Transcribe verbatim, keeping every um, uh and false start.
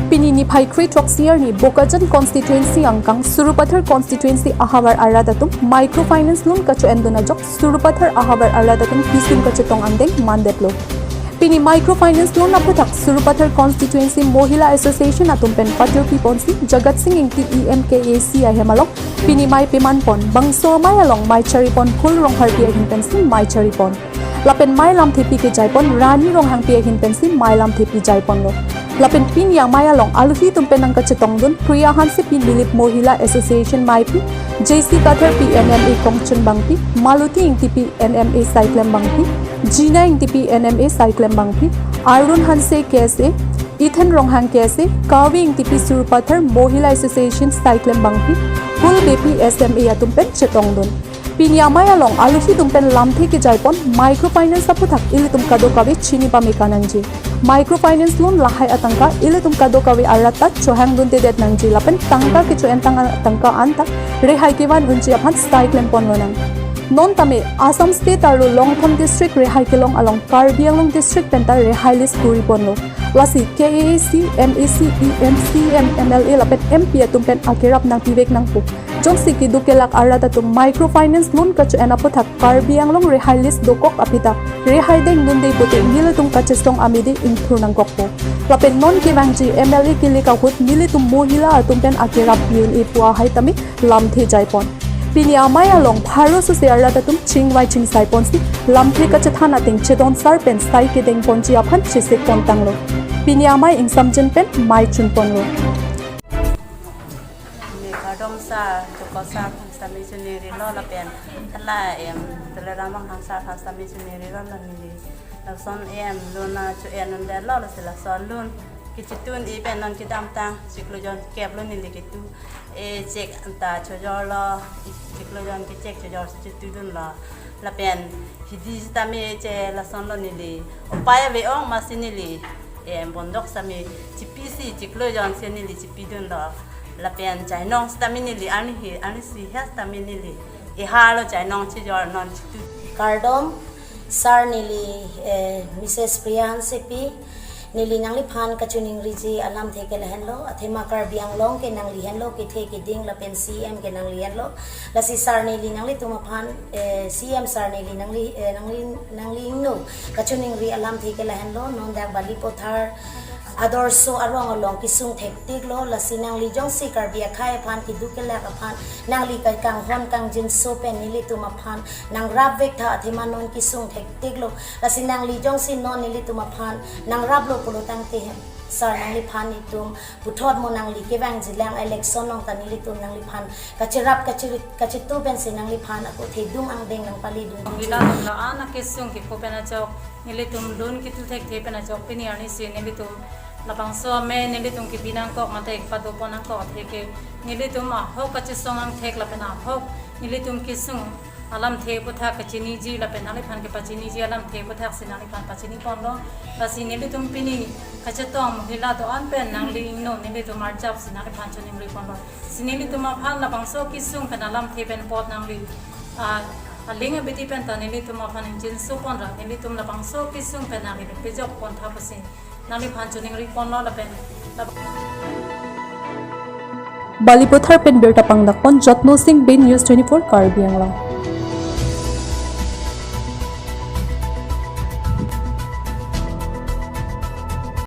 Pini niphai kre throksi arni Bokajan constituency angkang Sarupathar constituency ahavar arat atum microfinance loan kacho-endun ajok Sarupathar ahavar arat atum kisum kachetong angdeng mandetlo. Pini microfinance loan aphuthak Sarupathar constituency Mohila Association atum pen patirpi ponsi Jagat Sing Ingti E M K A C ahem along pini mei peman pon, bangso amei along mei chari pon Khul Rongpharpi ahin pensi mei chari pon. Lapen mei lamthepi kejai pon Rani Ronghangpi ahin pensi mei lamthepi jai ponlo. Lapen pini amei along aluhi atum pen nangkachetongdun Priya Hansepi Nilip Mohila Association meipi, J C Katharpi N M A Kongchun Bangpi, Maluti Ingtipi N M A Saiklem Bangpi, Jina Ingtipi N M A Saiklem Bangpi, Arun Hanse K S A, Ethan Ronghang K S A, Kavi Ingtipi Sarupathar Mohila Association Saiklem Bangpi, Phul Beypi S M A atum pen chetongdun. Pini amei along aluhi atum pen lamthe kejai pon microfinance aphuthak ilitum kadokave chini pame kanangji. Microfinance loan lahai atangka ilitum kadokave arat ta chohangdundedet nangji lapen tangka kecho-en tang atangka anta rehai kevan unji aphan saiklem pon lonang. Non tame Assam State arlo Longthom District rehai kelong along Karbi Anglong District penta rehai list kuri ponlo. Lasi K A A C, M A C, E M, C M, M L A lapen M P atum pen akerap nangpivek nangpo. Jongsi keduk kelak arat atum microfinance loan kacho-en aphuthak Karbi Anglong rehai list dokok apita rehai dengdunde pute nelitum kachesong amide ingthur nangkokpo. Lapen non kevangji M L A kelek ahut nelitum Mohila atum pen akerap pi-un-e pu ahai tame lamthe jai pon. Pini amei along pharo sose arat atum chingvai chingsai ponsi lamthe kachethan ateng chedon sar pen sai kedeng ponji aphan chesek pon tanglo. Pini amei ingsamjin pen mei chun ponlo. Ni kardom sar, Joko sar aphan sitame choningri lo lapen hala em Tuliram Ronghang sar aphan sitame choningri lo, lo neli. Lason em loan acho-en undetlo, lasi lason loan kachetun-e pen non kedamtang chiklo jon kep lo neli ketu. E cheque anta chojorlo, chiklo jon ke cheque chojor si chetudunlo. Lapen hidi sitame che lasonlo neli. Upai ave-ong amatsi neli, eh, bondok sitame chipisi chiklo jon si neli chipidunlo. Lapen chainong sitame neli arni he, arni isi he sitame neli eharlo chainong chijor non chitu. Kardom, sar neli, eh, Missus Priya Hansepi, neli nangliphan kachoningriji alamthe ke lahenlo, athema Karbi Anglong ke nangli henlo, kethe keding lapen C M ke nangli henlo. Lasi sar neli nanglitum aphan, eh, C M sar neli nangli, eh, nangli, nangli ingno kachoningri alamthe ke lahenlo, non dak Balipathar adorso arong along kesung thektiklo, lasi nangli jongsi Karbi akhei aphan keduk kelak aphan, nangli kakanghon kangjinso pen nelitum aphan nangrapvek tha, athema non kesung thektiklo. Lasi nangli jongsi non nelitum aphan nangraplo pulo tangte hem, sar nangliphan itum puthot mo nangli kevangjilang election along ta nelitum nangliphan kacherap kache-, kachetu pensi nangliphan ako thedung angdeng nangpaledun. Nelitum la-an akesung kiko pen ajok, nelitum loan ketu thekthe pen ajok pini arnisi nelitum labangso amei nelitum kebi nangkok mate kepado pon nangkok atheke nelitum ahok kachesong angthek lapen ahok nelitum kesung alamthe aphuthak kachiniji lapen nangliphan kepachiniji alamthe aphuthak si nangliphan pachini ponlo. Lasi nelitum pini kachetong Mohila do-an pen nangli ingno nelitum arjap si nangliphan choningri ponlo. Si nelitum aphan labangso kesung pen alamthe pen apot nangli, ah, aling abidi pen ta nelitum aphan ingjinso pon ra nelitum labangso kesung pen nangli pejok pon tha pusi nangliphan choningri ponlo lapen lab- Balipathar pen birta pangdak pon Jotno Sing Bey, News twenty-four Karbi Anglong.